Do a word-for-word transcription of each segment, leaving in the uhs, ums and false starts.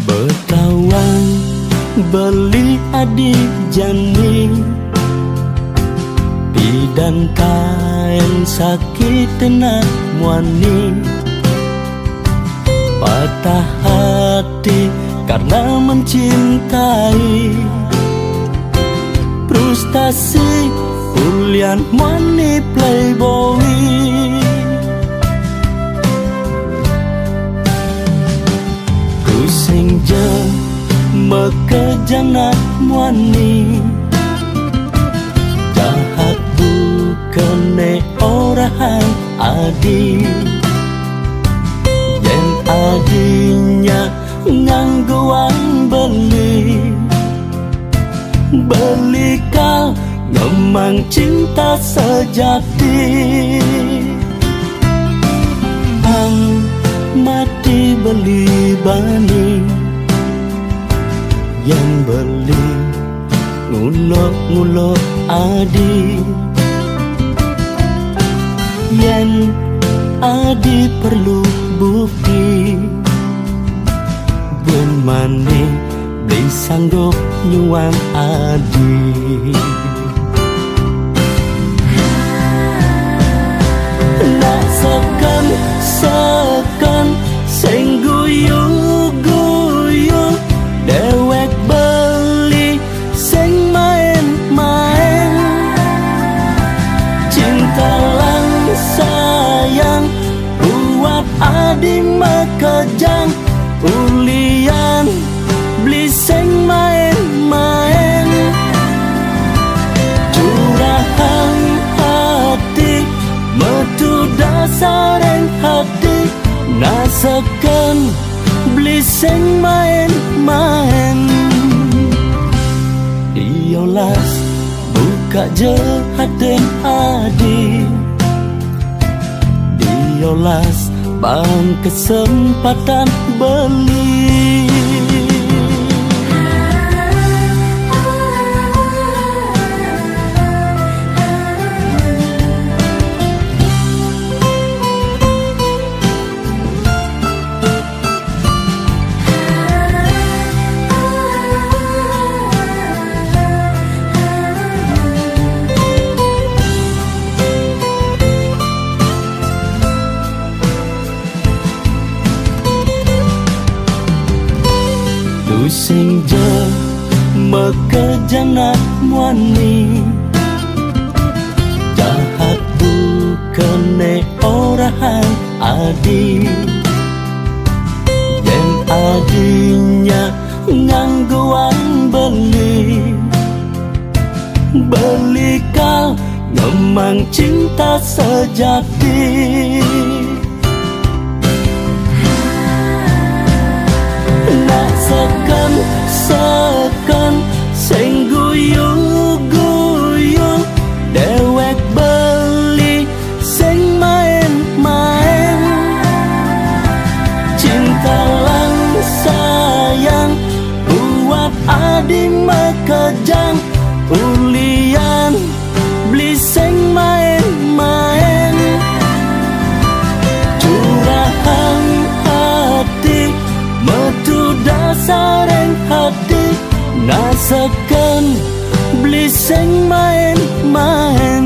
Betawang beli adi jani, pidan kaen sakit nak muani, patah hati karena mencintai, frustasi ulian muani playboy. Tusing ja mekejang nak muani, jahat bukan ne orang adi. Yen adinya ngangguang beli, beli ka ngemang cinta sejati. Ang mati beli bani, yen beli ngulok-ngulok adi. Yen adi perlu bukti, bun mani beli sanggup nyuang adi. Nak seken-seken sing guyu-guyu, dewek beli sing main-main. Cinta lan sayang buat adi mekejang, ulian beli sing main-main. Curahan hati, metu dasareng hati, nak seken beli sing main-main. Diolas buka je hatin adi, diolas bang kesempatan beli. Tusing je mekejang nak muani, jahat bukan ne orang adi. Yen adinya ngangguang beli, beli ka ngemang cinta sejati. Nak seken-seken sing guyu-guyu, dewek beli sing main-main. Cinta lan sayang buat adi mekejang, ulian beli sing main-main. Curahan hati, metu dasareng hati, nak seken beli sing main-main.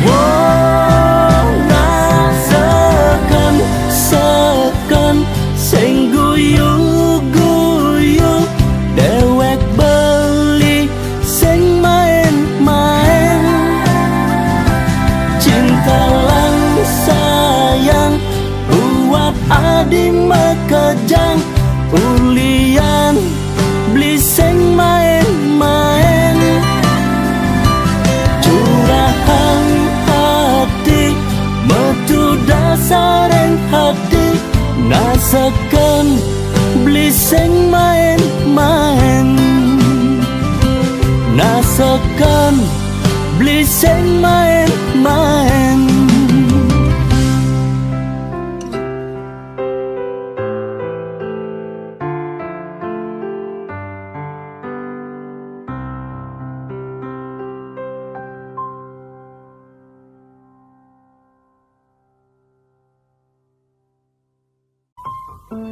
Wong nak seken-seken sing guyu-guyu, dewek beli sing main-main. Cinta lan sayang buat adi mekejang, ulian beli sing main-main. Curahan hati, metu dasareng hati, nak seken beli sing main-main. Nak seken beli sing main-main. Tumben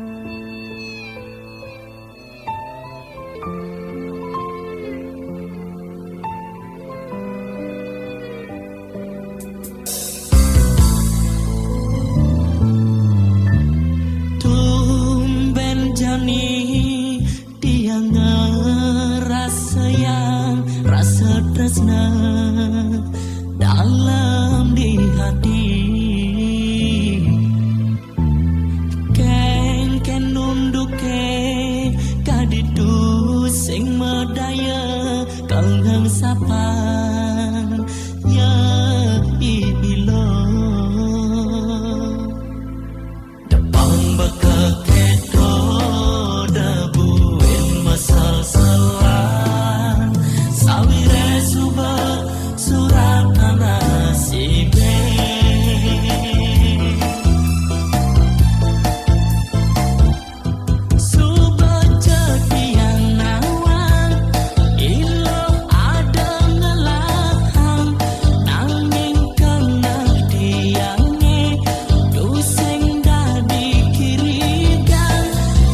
jani dia ngerasayang rasa tresna dalam di hati. Kengken nunduke kaditu sing medaya kanggang sapan ya ilo. Depang baka keto da buin masal-salan sawire suba surat tanah sibe. Suba jadian nawang ilo ada ngelahang nanging kena tiange tusing dadi kiridan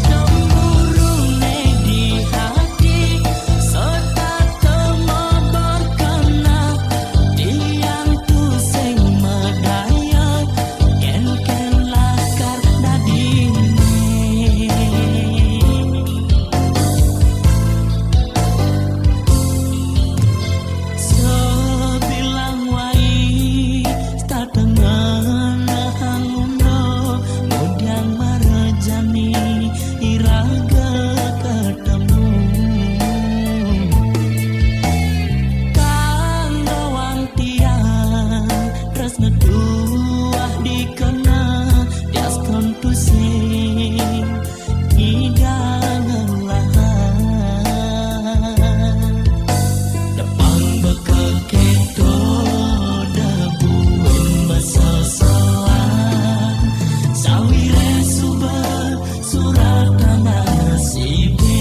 temurune di hati serta temo berkena tiang tusing medaya ken-ken lakar dadine. Sebilang wai tatengah nahang undo mudiang marejani iraga ketemu. Kang doang tiang tresna tuah dikena tias kontusing. Idang lahan depang baka keto da buin masal-salan sawire suba surat tanah sibe.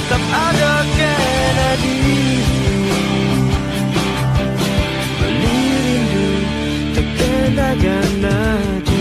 Tetap ada kena di beli rindu, terkena gana di.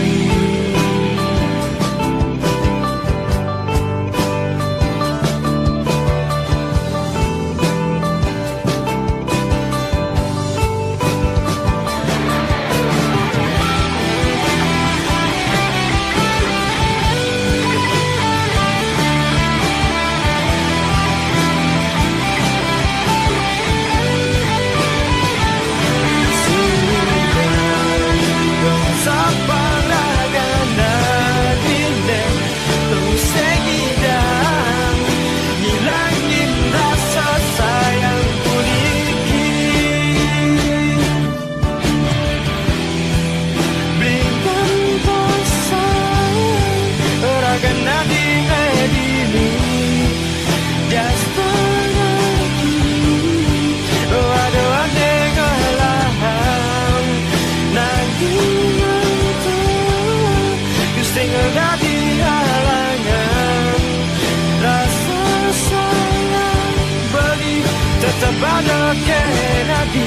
Tetap ada kena di.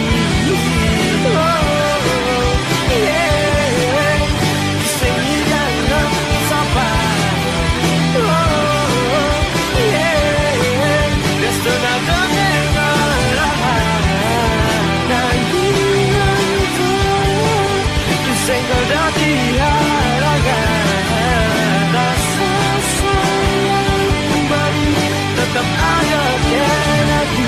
Oh, yeah. Sing hidangan sapa. Oh, yeah. There's another name. Nang hidangan sapa. Sing dadi halangan. Rasa sayang kembali tetap ada kena di.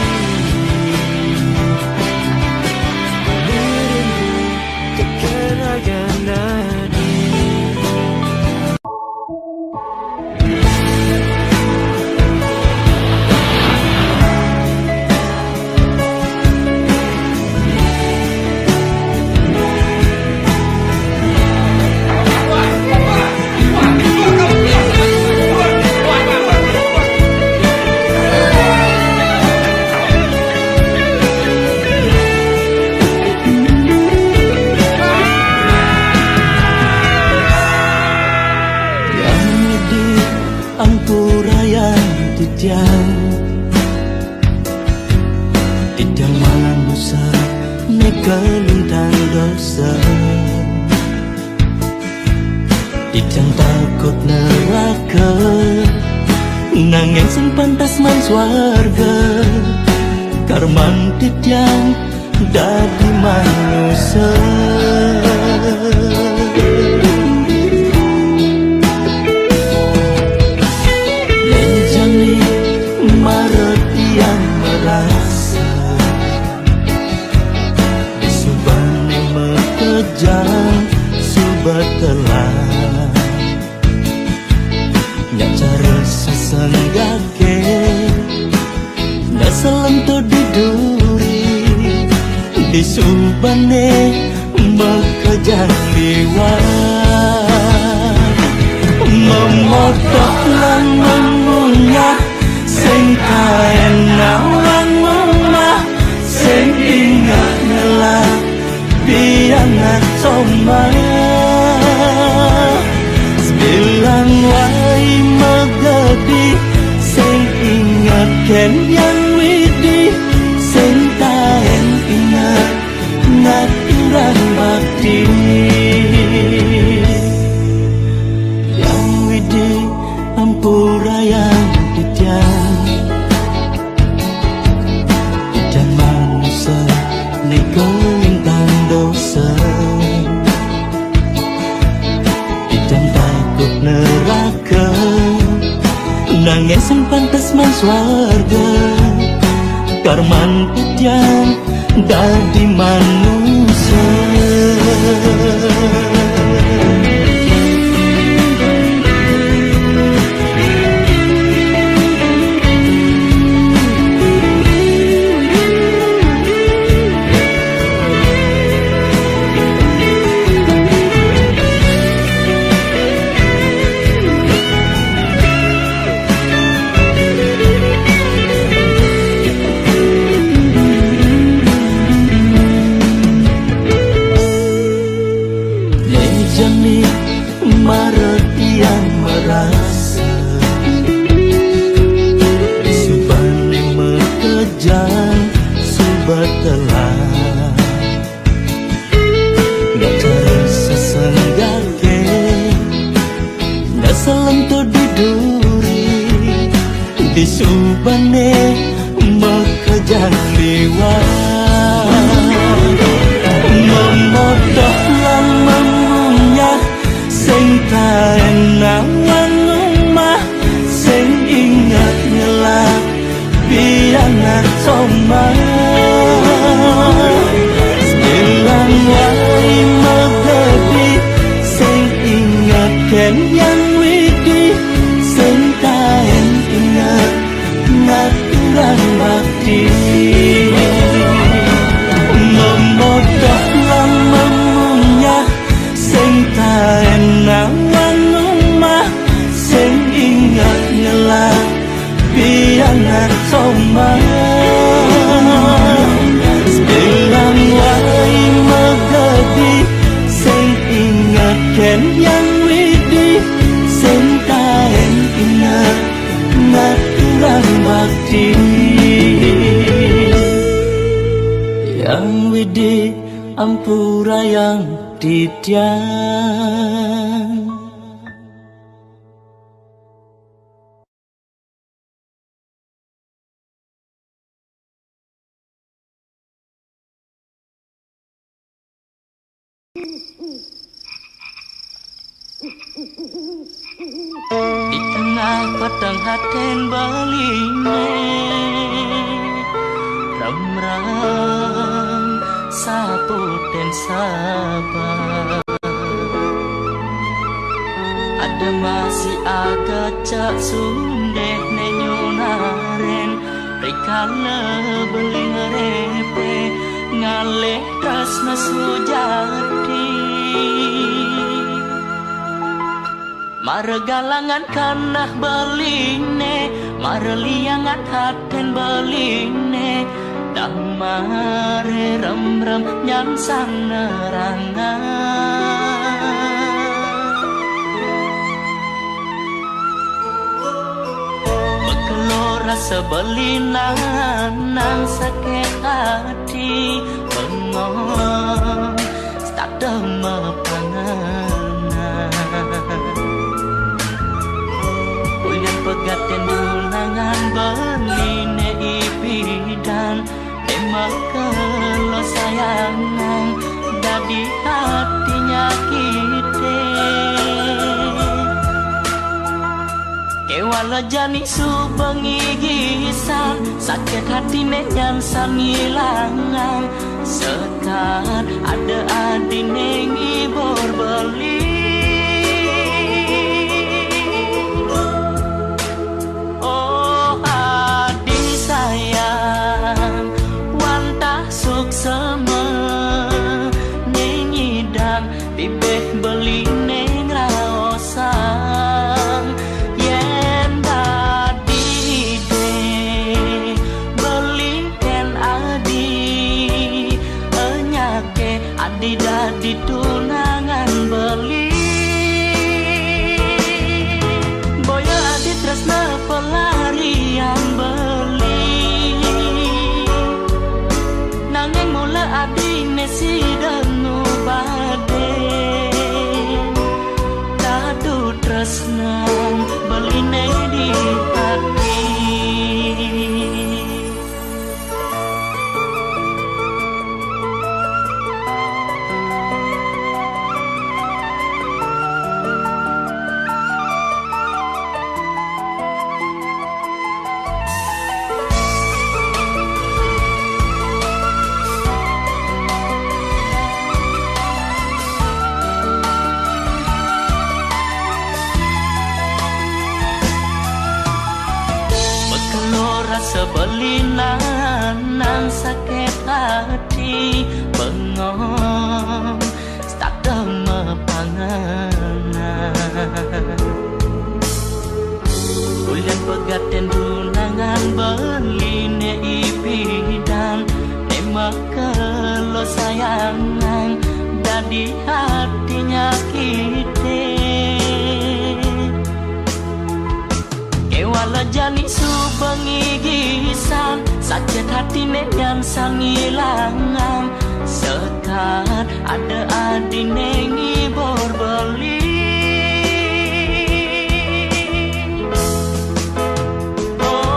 Ampurayang titiang, titiang manusa ne kalintang dosa. Titiang takut neraka, nanging sing pantas man swarga. Karman titiang dadi manusa. Lenjani maratian merasa, disubane makejang suba telah. Nyak cara sesenggake, nyak selento di duri, disubane makejang liwat. Memotoh lan memunyah, sing kaen nawang mumah, sing ingat ngelak piangat somah. Sebilang wai megedi, sing ingat ken Yang Widi, sing taen ingat ngaturan bakti. Yang Widi ampurayang titiang. Ijan manusa ne kalintang dosa. Ijan takut neraka, nanging sing pantes man swarga. Karman titiang dadi manusa. Subane makejang liwat, memotoh lan memunyah, sing taen awan umah, sing inget ngelak pianak somah. Sebilang wai megedi, sing inget ken Hyang Widi, sing taen inget ngaturang bakti. Memotoh lan memunyah, sing taen awan umah, sing inget ngelak pianak somah. Sebilang wai megedi, sing inget ken Hyang Widi, sing taen inget ngaturang bakti. Hyang Widi ampurayang titiang. Di tengah peteng haten beline, remrem saputen sabar. Ada masih agak cak sundeh ne nyunaren, rikala beling repe ngaleh tresna sujati. Mara galangan kanah beline, mara liangan haten beline, dang mare remrem nyansang nerangan. Mekelo rasa belinan nang sakit ati, bengong, tak ada mapangana. Ulin pegaten dunangan beline ibidan, tema kelo sayangan dadi hati nyakite. Kewala jani suba ngigisan, sakit hatine nyansang ngilangang. Sekat ada adine ngibur beli. Oh, adi sayang, wantah suksema ne nyidang, bibih beline ngraosang. Yen dadi ide, beli ken adi, enyake adi dadi tunangan beli. Boya adi tresna pelarian beli, nanging mula adine sida ngubade, kadu tresna beline di hati. Mekelo rasa belinan nang sakit ati, bengong, tak ada mapangana. Ulin pegaten dunangan beline ibidan, tema kelo sayangan dadi hati nyakite. Kewala jani suba ngigisan, sakit hatine nyansang ngilangang. Sekat ada adine ngibur beli. Oh,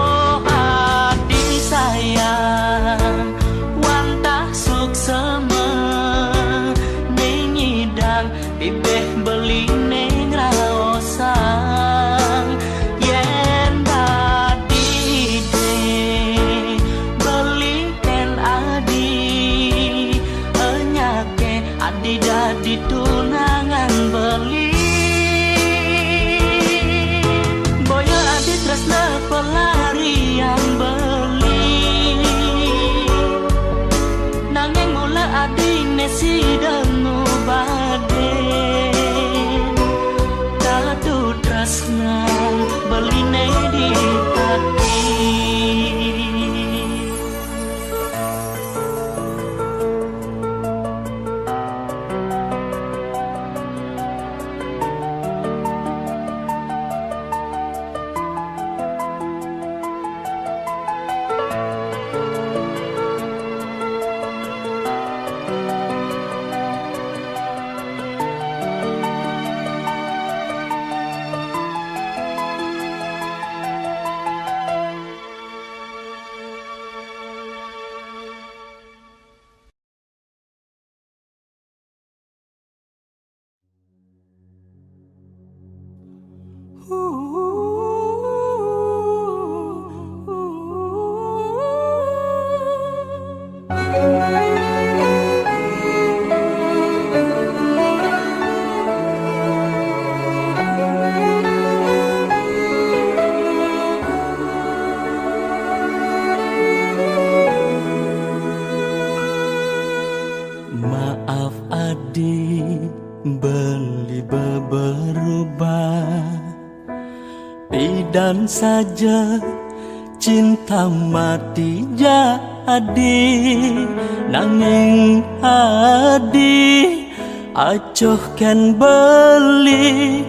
Saja cinta mati ja adi, nanging adi acoh ken beli,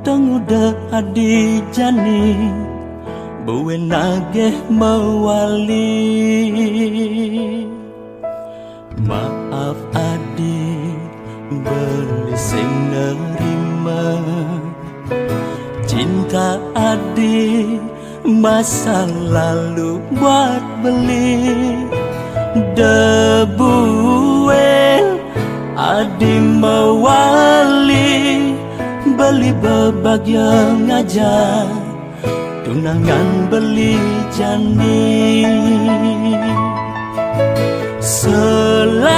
tong udah adi jani, bue nageh mewali. Maaf adi, beli sing nerima. Cinta adi, masa lalu buat beli. Debuen adi mewali, beli bebagia ngajar tunangan beli jani. Selamat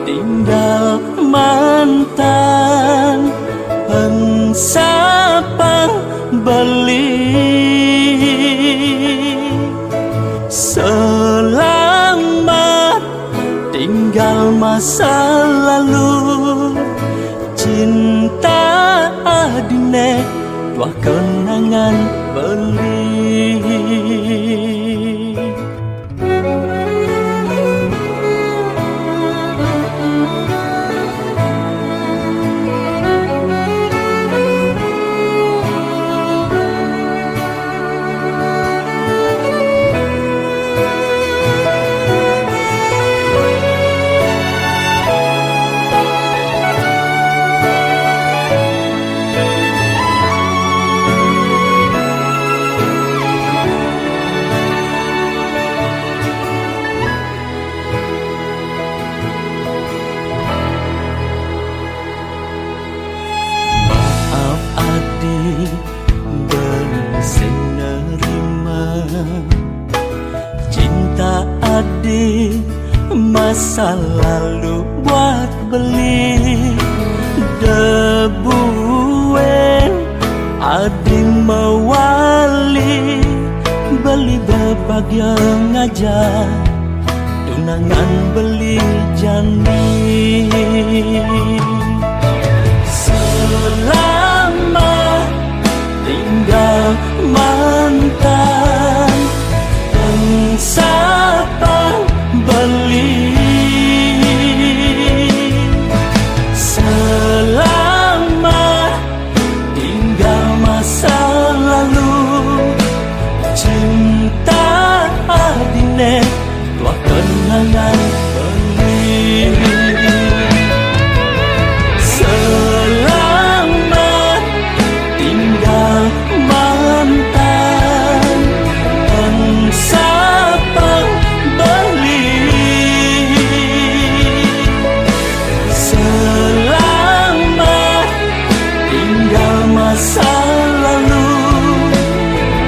tinggal mantan, pensapang beli. Selamat tinggal masa lalu, cinta adine, tuah kenangan beli. Maaf adi, beli sing nerima. Cinta adi, masa lalu buat beli. Debuen adi mewali, beli bebagia ngajar tunangan beli jani. Selamat tinggal mantan, pensapang beli. Selamat tinggal masa lalu, cinta adine, tuah kenangan beli. Selamat tinggal mantan, pensapang beli. Selamat tinggal masa lalu,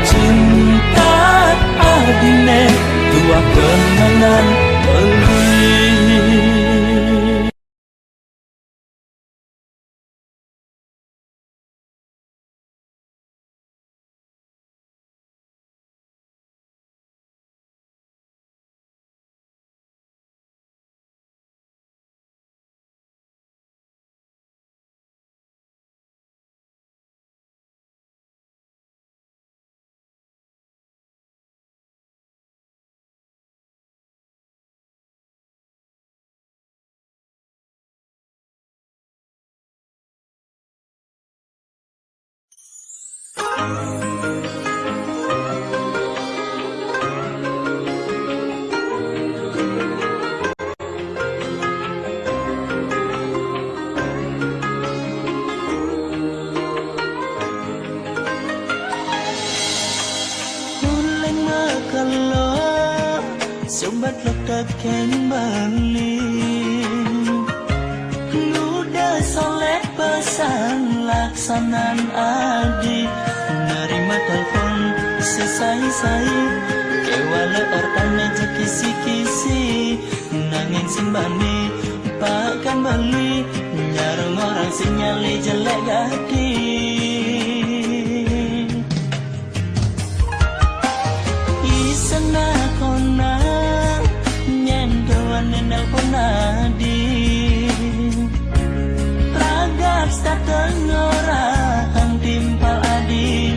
cinta adine, tuah kenangan beli. Uleng makelo, sumbat lekat ken beli. Nuda soleh pesan laksanan adi, nerima telepon sesai-sai, kewala ertane je kisi-kisi, nanging sing bani pakan beli, nyarung orang sing nyali jelek gati. Isena kona, nyen kawan nelpon adi. Ragap sta tengorang timpal adi,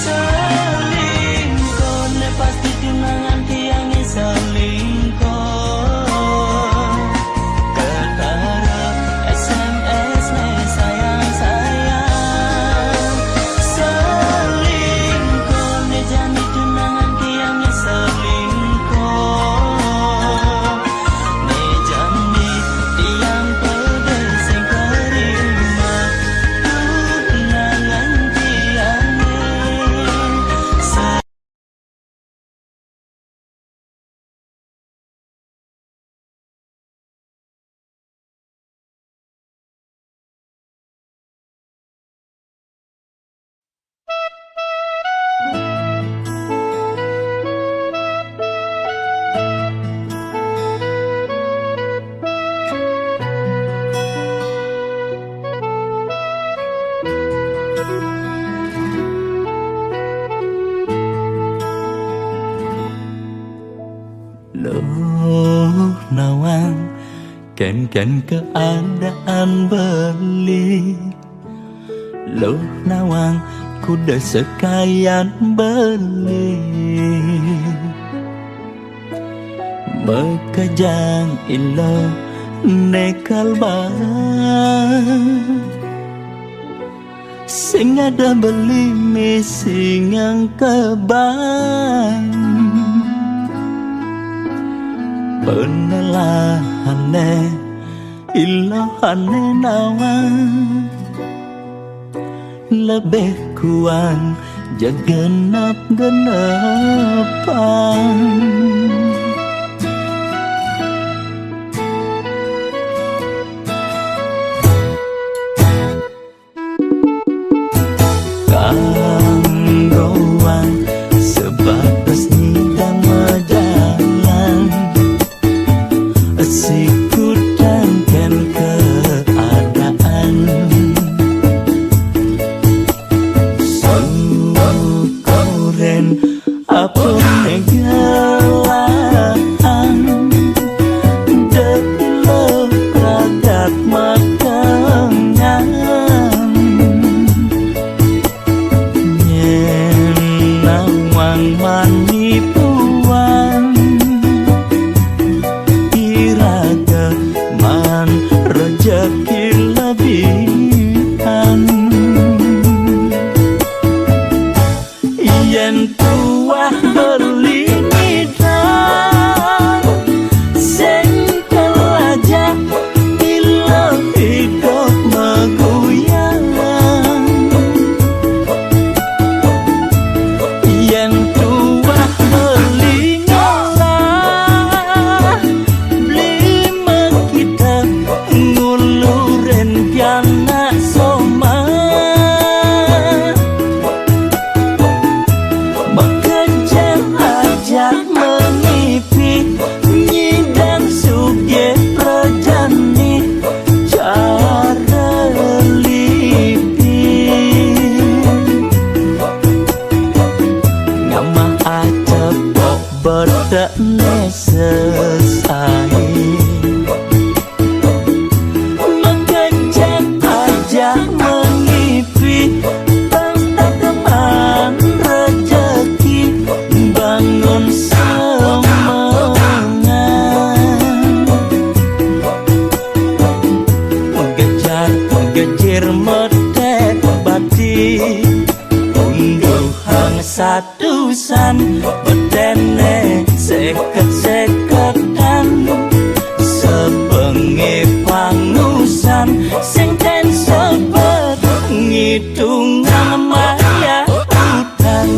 Selingkuh, ne pasti tunangan tiang ne selingkuh. Ketarap S M S ne sayang-sayang. Selingkuh, ne jani tunangan tiang ne selingkuh. Ne jani tiang pede sing terima tunangan tiang ne. Luh nawang, ken-ken keadaan beli. Luh nawang, kuda sekayan beli. Mekejang ilo ne kalbah. Sing ada beli mi sing angkebang. Penelahane, ilohane nawang. Lebih kuang jegenap-genepan. Kanggoan sebatas nyidang majalan, sikutang ken keadaan. Syukuren apun ne gelaan, dek lo ragat makangan. Nyen nawang manipuan, iraga maan rejeki lebihan. Yen tuah beli ngidang, sing kelajah iloh idup meguyang. Yen tuah beli ngolah, beli mekita ngulurin pianak somah. Mekejang ajak mengipi, nyidang sugih rejani cara lipi. Ngamah acepok bedak ne sesai. Mengejang ajak mengipi, tang tademan rejeki bangun semengan. Gejar gejir metek bati, unduhang sat tusan, bedene seket-seketan, sebenge pangusan, sing ten sebet ngitungan mayah utang.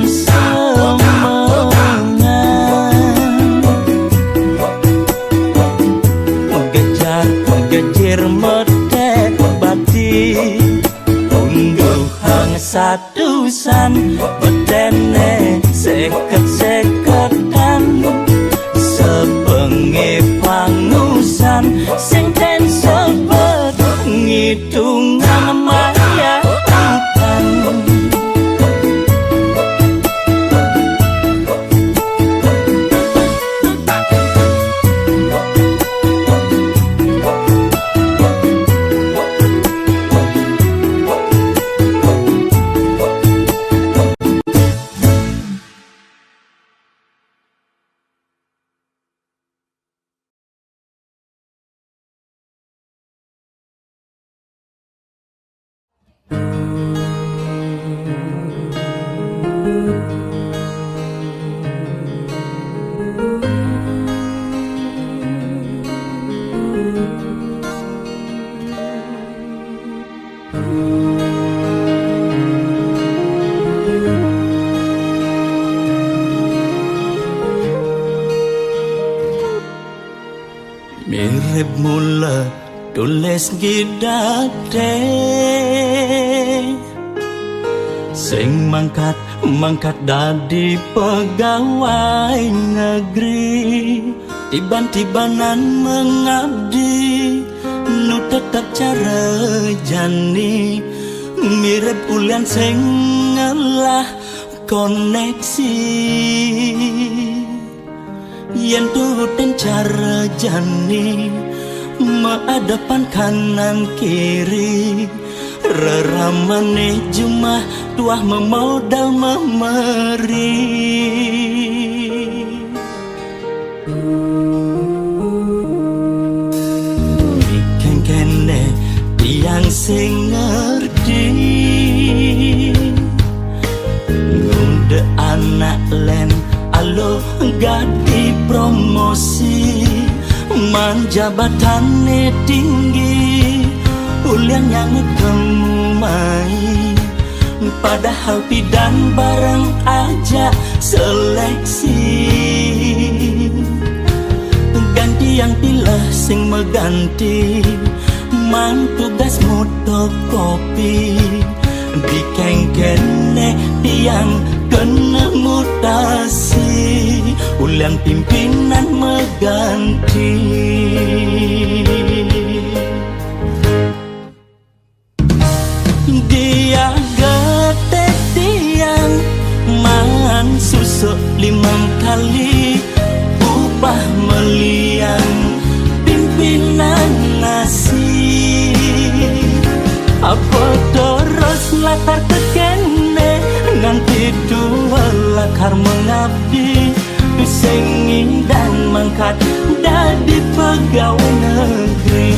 semengan. Gejar gejir medhek bati, ungguhang satusan, bedene seket-seketan. Sebenge pangusan, sing den sebet ngitungan mayatan. Mirip mula tulis gidate, sing mangkat, mangkat dadi pegawai negeri. Tiban-tibanan mengabdi, nu tetep cara jani, mirip ulian sing ngelah koneksi. Yen turutin cara jani, maadepan kanan kiri, reramane jumah tuah memodal memeri. Mikeng kene tiang sing ngerti, ngundek anak len alo gadi promosi, man jabatane tinggi, ulian nyangit kemu mai. Padahal pidan bareng aja seleksi. Ganti yang pilih sing mengganti, man tugas motokopi. Dikengkene tiang kena mutasi, ulian pimpinan mengganti. Dia gete tiang mangan susuk limang kali, upah melian pimpinan nasi. Apa terus lakar tekene, nganti dua lakar mengabdi, sing ngindang mangkat dadi pegawai negeri.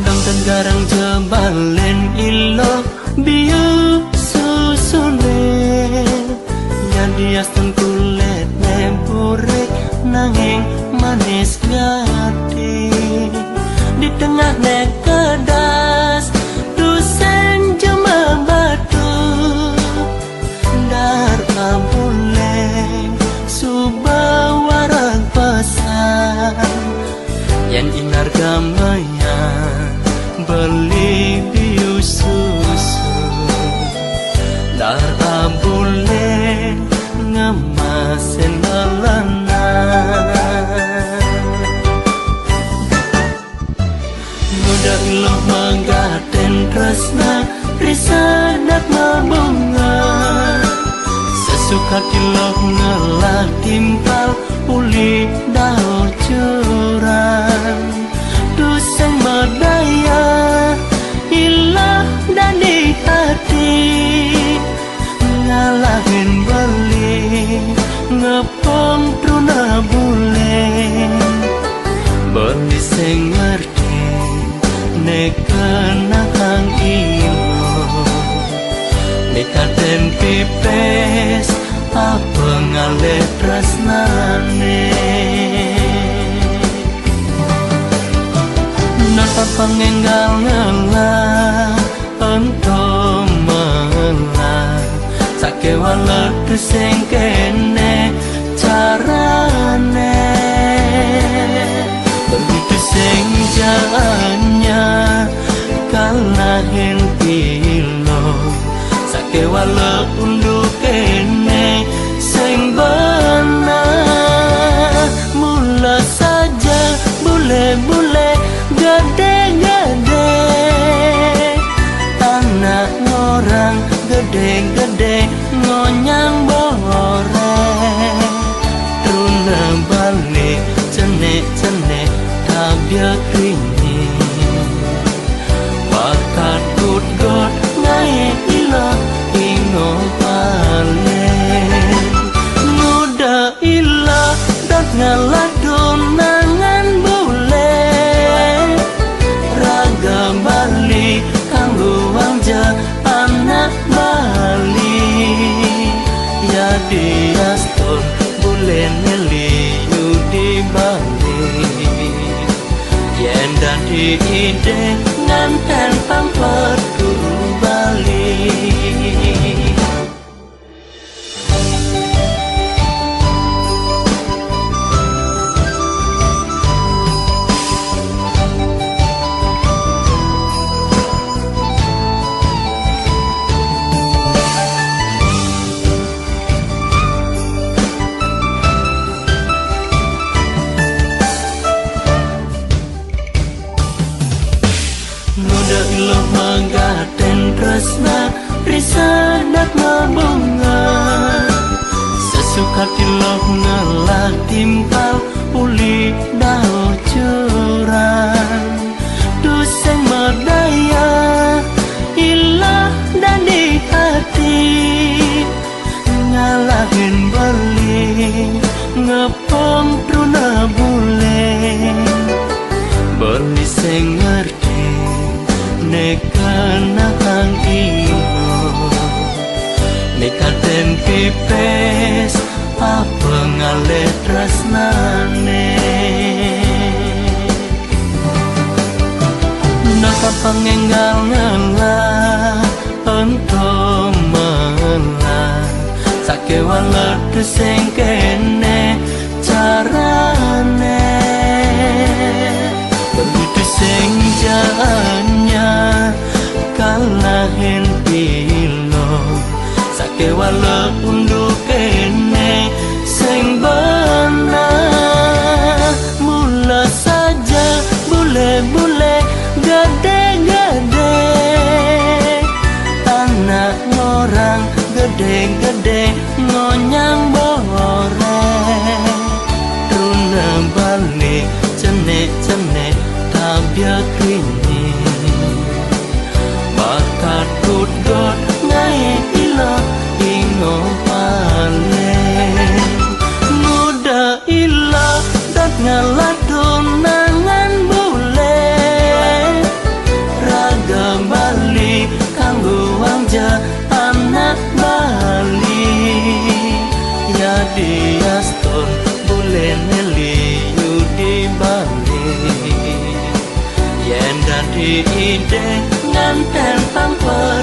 Dang tenggarang jebalen ilo biu susune. Nyadi asten kulit ne burik nanging manis gati. Di tengah ne kedas tuseng jema batu. Ndar abule suba warag pesan, yen inar gameyan beli biu susu. Ndar abule ngemasin belanan. Muda iloh menggaten tresna, risadat mabunga. Sesuka iloh ngelah timpal uli daur jurang. Tuseng medaya iloh dadi hati. Kenang ilo, nikaten pipis apa ngalih tresnane. Nata pangenggal ngelah ento melah, sakewala tu sing kene carane. Begitu sing jalannya kalahin ilo, sakewala unduk kene sing benah. Mula saja bule-bule gede-gede, anak orang gede-gede ngonyang bore. Truna balik cenek-cenek tabia kini, bakat gut-gut ngai ilo ingo balik. Muda ila dat ngalah tunangan bule. Raga Bali kanggo wangja anak Bali. Ya diaston bule neli yudi Bali. Yen dadi ide nganten pampet guru Bali. Nuda iloh magaten tresna, risadat mabunga. Sesukat iloh ngelah timpal uli dau curang. Tuseng madaya ilah dadi hati, ngalahin beli ngepung truna bule. Beli sing ngerti neka nahang ino, neka ten pipes apa ngalih tresnane. Naka pangenggal ngelah ento melah, sakewala tu sing kene carane. Begitu sing janya kalahin pilo, sakewala unduk kene sing benah. Mula saja bule-bule gede-gede, anak orang gede-gede ngonyang bore. Truna balik cenek-cenek tabia kini, bakat gut-gut ngai ilo ingo balik. Muda ila dat ngalah tunangan bule. Raga Bali kanggo wangja anak Bali. Ya diaston bule neli yudi Bali. Yen dadi ide nganten pampet